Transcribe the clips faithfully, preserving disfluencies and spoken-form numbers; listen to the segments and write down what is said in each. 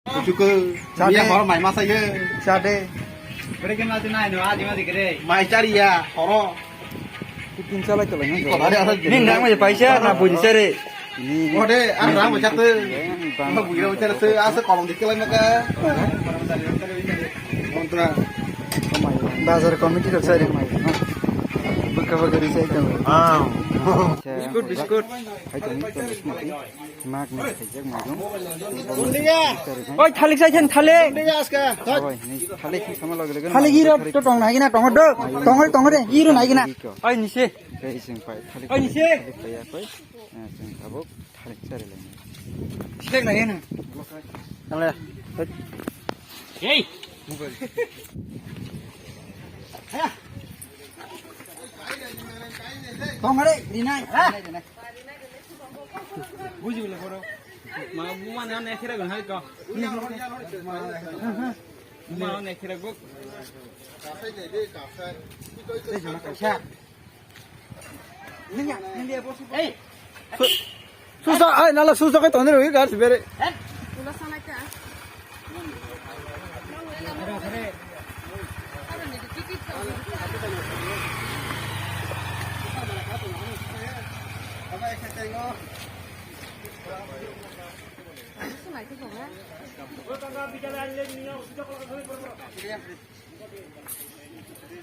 Kuchuku. Chade. Iya, horo mai masa ye. Chade. Beri kena tu nai no, aji mati kere. Mai chari ya, horo. Tin chalai chalai nang. Iko hari asal. Ni nang mai paisa na buji sere. Ni. Ode, ah, rang bacha tu. Bang. Bang buji rang bacha tu, asa kolong dikit lai maka. Kontra. Bazar committee rok sari mai. Bukha bukha ri sai tong. Ah. Biscuit, biscuit. Hai tong, tong, biscuit. Mak, mak, khaijak maidung. Oi, thalik sai then, thalik. Oi, ni thalik khe sama loge loge. Thalik iro to tong nai gina, tong do. Tong, tong de, iro nai gina. Oi, nise. Khe ising pai, thalik. Oi, nise. Thalik pai ya koi. Eh, sing tabuk thalik sari lai. Thalik lai na. Tang le. Hey. Tong re, rinai. Buji bole boro. Ma, buma na ne khira gon hai ko. Buma na ne khira go. Ei, jama kaisa. Ninja, ninja, bosu. Ei. Susa, ai, nala susa kai tonne ro, gar sibere. Ulo sana ka.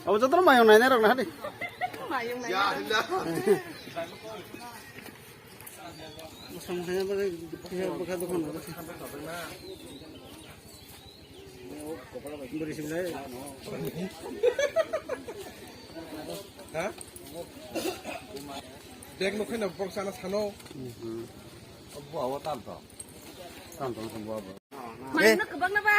Abo jotono mayung nainai rok na hadi. Mayung nainai. Bwskango khe bwkha dokan. Bwrwi sibla. Ha? Bag no khaina box ana sano. Bo awa tam to. Tam to bo. Mayung no kwbang na ba?